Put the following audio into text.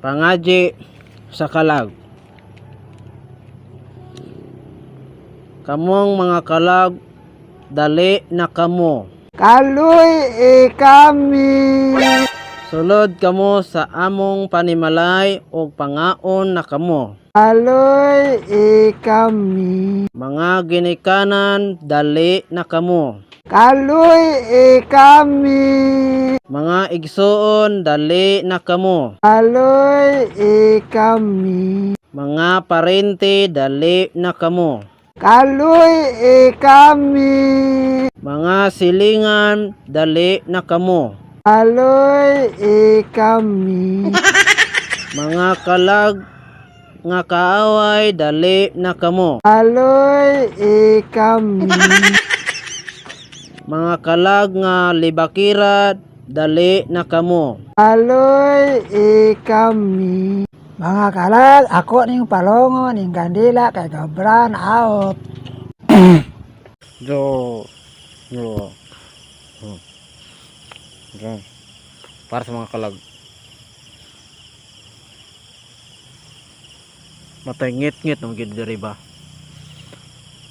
Pangadyi sa kalag. Kamong mga kalag, dali na kamo. Kaloy e kami. Sulod kamo sa among panimalay ug pangaon na kamo. Kaloy e kami. Mga ginikanan, dali na kamo. Kaloy e kami. Mga igsuon, dali na kamo. Kaloy e kami. Mga parente, dali na kamo. Kaloy e kami. Mga silingan, dali na kamo. Kaloy e kami. Mga kalag nga kaaway, dali na kamo. Kaloy e kami. Mga kalag nga libakira, dali na kamo. Kaloy e kami. Mga kalag, ako ning palongo ning kandila kay gabran out. Do, do, do. Para sa mga kalag. Matay ngit-ngit ng gid diri ba?